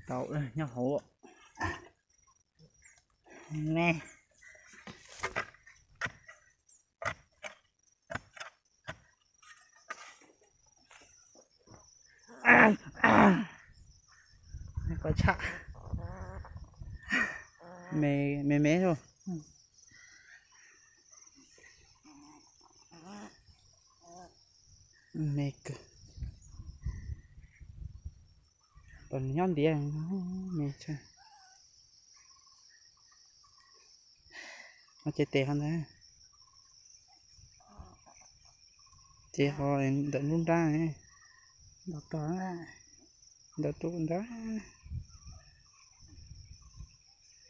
Tau nyob hauv me. Qhov tshaj me me me. Me kawg. Tam nyob ntiav me tshaj. Ces tes ho ntag. Ces ho ntawm lub nrab. Ntawm tus ntawd.